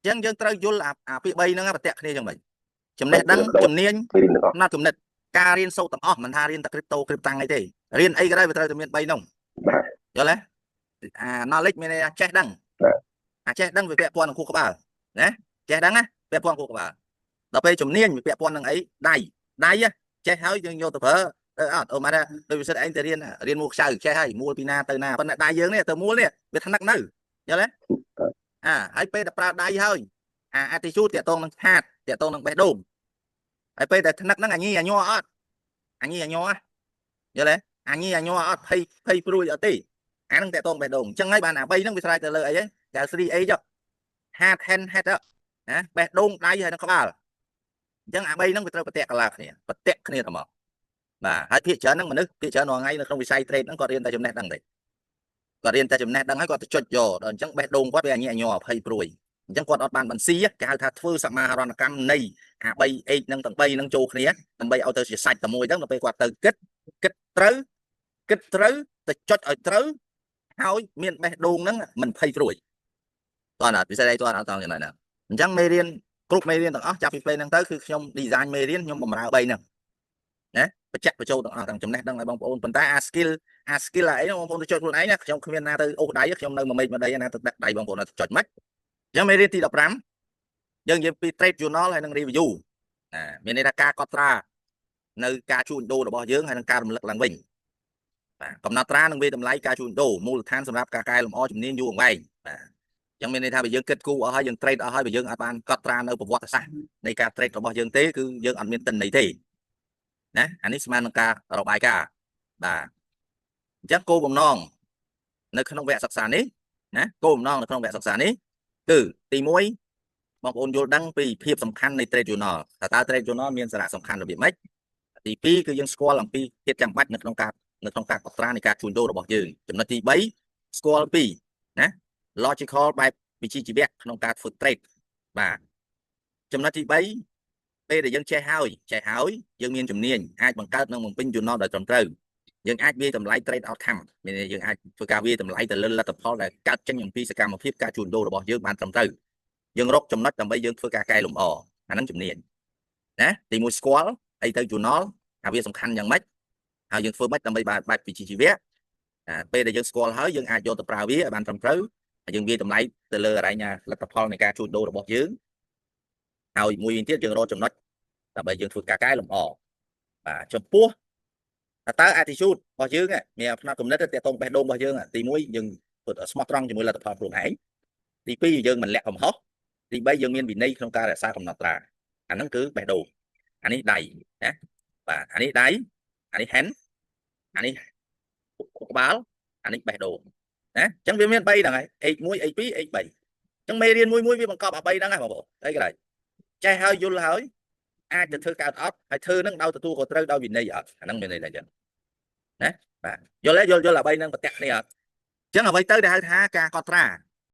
ចឹងយើងត្រូវយល់អាពាក្យ3ហ្នឹងប្រតិគ្នាចឹងមិនចំណេះដឹងជំនាញ មេរៀនទាំងអស់ ផ្នត់គំនិតការរៀនសូត្រទាំងអស់មិនថារៀនតែ crypto គ្រីបតាំងអីទេរៀនអីក៏ដោយវាត្រូវតែមាន3ហ្នឹង បាទ យល់ទេអា knowledge មានន័យថាចេះដឹង បាទ អាចេះដឹងវាពាក់ព័ន្ធនឹងខួរក្បាលណាចេះដឹងណាពាក់ព័ន្ធខួរក្បាលដល់ពេលជំនាញវាពាក់ព័ន្ធនឹងអីដៃដៃចេះហើយយើងយកទៅប្រើទៅអត់អូមកថាដូចវិសិទ្ធឯងទៅរៀនរៀនមួលខ្ចៅចេះហើយមួលពីណាទៅណាប៉ុន្តែដៃយើងនេះទៅមួលនេះវាថ្នឹកនៅយល់ទេអាហើយពេលតែប្រើដៃហើយអា attitude តាក់ទងនឹងឆាតតាក់ទងនឹងបេះដូងហើយពេលតែថ្នឹកហ្នឹងអាញីអាញ័រអត់អាញីអាញ័រយល់ទេអាញីអាញ័រអត់ភ័យភ័យព្រួយអត់ទេអាហ្នឹងតាក់ទងបេះដូងអញ្ចឹងហើយបានអា3ហ្នឹងវាស្រេចទៅលើអីហ៎គេ 3H ចុះ heart hand head ណាបេះដូងដៃហើយនឹងក្បាលអញ្ចឹងអា3ហ្នឹងវាត្រូវប្រតិកលាគ្នាប្រតិគ្នាទៅមកបាទហើយភាគច្រើនហ្នឹងមនុស្សភាគច្រើនរាល់ថ្ងៃនៅក្នុងវិស័យ trade ហ្នឹងគាត់រៀនតែចំណេះដឹងទេគាត់រៀនតែចំណេះដឹងហើយគាត់ទៅចុចយកដល់អញ្ចឹងបេះដូងគាត់វាអញអញអភ័យព្រួយអញ្ចឹងគាត់អត់បានបន្ស៊ីគេហៅថាធ្វើសមាហរណកម្មនៃអា 3H ហ្នឹងទាំង3ហ្នឹងចូលគ្នាដើម្បីឲ្យទៅជាសាច់តែមួយហ្នឹងដល់ពេលគាត់ទៅគិតគិតត្រូវគិតត្រូវទៅចុចឲ្យត្រូវហើយមានបេះដូងហ្នឹងមិនភ័យព្រួយតោះណាពិសេសអីតោះអត់តចំណុចហ្នឹងអញ្ចឹងមេរៀនគ្រប់មេរៀនទាំងអស់ចាប់ពីពេលហ្នឹងទៅគឺខ្ញុំ design មេរៀនខ្ញុំបំរើ3ហ្នឹងណាបញ្ជាក់បញ្ចូលទាំងអស់ទាំងចំណេះដឹងឲ្យបងប្អូនប៉ុន្តែអា skill អា skill អាអីហ្នឹងបងប្អូនទៅចុចខ្លួនឯងណាខ្ញុំគ្មានណាទៅអូសដៃខ្ញុំនៅមួយមេឃមួយដីណាទៅដាក់ដៃបងប្អូនទៅចុចមិនអញ្ចឹងមេរៀនទី15យើងនិយាយពី trade journal ហើយនិង review ណាមានន័យថាការកត់ត្រានៅការជួញដូររបស់យើងហើយនិងការរំលឹកឡើងវិញបាទកំណត់ត្រានិងវាតម្លៃការជួញដូរមូលដ្ឋានសម្រាប់ការកែលម្អជំនាញយូរអង្វែងបាទអញ្ចឹងមានន័យថាបើយើងគិតគូរអស់ហើយយើង trade អស់ហើយបើយើងអត់បានកត់ត្រានៅប្រវត្តិសាស្ត្រនៃការ trade របស់យើងទេគឺយើងអត់មានទិន្នន័យទេណាអានេះស្មើនឹងការរបាយការណ៍បាទអញ្ចឹងគោលបំណងនៅក្នុងវគ្គសិក្សានេះណាគោលបំណងនៅក្នុងវគ្គសិក្សានេះគឺទី1បងប្អូនយល់ដឹងពីភាពសំខាន់នៃ trade journal តើតើ trade journal មានសារៈសំខាន់របៀបម៉េចទី2គឺយើងស្គាល់អំពីភាពចាំបាច់នៅក្នុងការកត់ត្រានៃការជួញដូររបស់យើងចំណុចទី3ស្គាល់ពីណា logical បែបវិជ្ជាជីវៈក្នុងការធ្វើ trade បាទចំណុចទី3ពេលដែលយើងចេះហើយចេះហើយយើងមានជំនាញអាចបង្កើតនិងបំពេញ journal ដោយត្រឹមត្រូវយើងអាចវាយតម្លៃ trade outcome មានន័យយើងអាចធ្វើការវាយតម្លៃទៅលើលទ្ធផលដែលកើតចេញអំពីសកម្មភាពការជួញដូររបស់យើងបានត្រឹមត្រូវយើងរកចំណុចដើម្បីយើងធ្វើការកែលម្អអាហ្នឹងជំនាញណាទី1ស្គាល់អីទៅ journal អាវាសំខាន់យ៉ាងម៉េចហើយយើងធ្វើម៉េចដើម្បីបែបបែបវិជ្ជាជីវៈអាពេលដែលយើងស្គាល់ហើយយើងអាចយកទៅប្រើវាឲ្យបានត្រឹមត្រូវហើយយើងវាយតម្លៃទៅលើអរញលទ្ធផលនៃការជួញដូររបស់យើងហើយមួយវិញទៀតយើងរកចំណុចដើម្បីយើងធ្វើការកែលម្អបាទចំពោះតើ attitude របស់យើងមានផ្នែកគំនិតទៅតងបេះដូងរបស់យើងទី1យើងធ្វើស្មោះត្រង់ជាមួយលទ្ធផលខ្លួនឯងទី2យើងមិនលាក់កំហុសទី3យើងមានវិន័យក្នុងការរក្សាកំណត់ត្រាអាហ្នឹងគឺបេះដូងអានេះដៃណាបាទអានេះដៃអានេះ hand អានេះក្បាលអានេះបេះដូងណាអញ្ចឹងវាមាន3ហ្នឹងហើយ H1 H2 H3 អញ្ចឹងមេរៀនមួយមួយវាបង្កប់អា3ហ្នឹងហ្នឹងបងប្អូនអីក៏ដោយចេះហើយយល់ហើយអាចទៅធ្វើកើតអត់ហើយធ្វើហ្នឹងដោយទទួលក៏ត្រូវដោយវិន័យអត់អាហ្នឹងមានន័យថាអញ្ចឹងណាបាទយល់ទេយល់យល់អា3ហ្នឹងប្រតិគ្នាអត់អញ្ចឹងអ្វីទៅដែលហៅថាការកត់ត្រា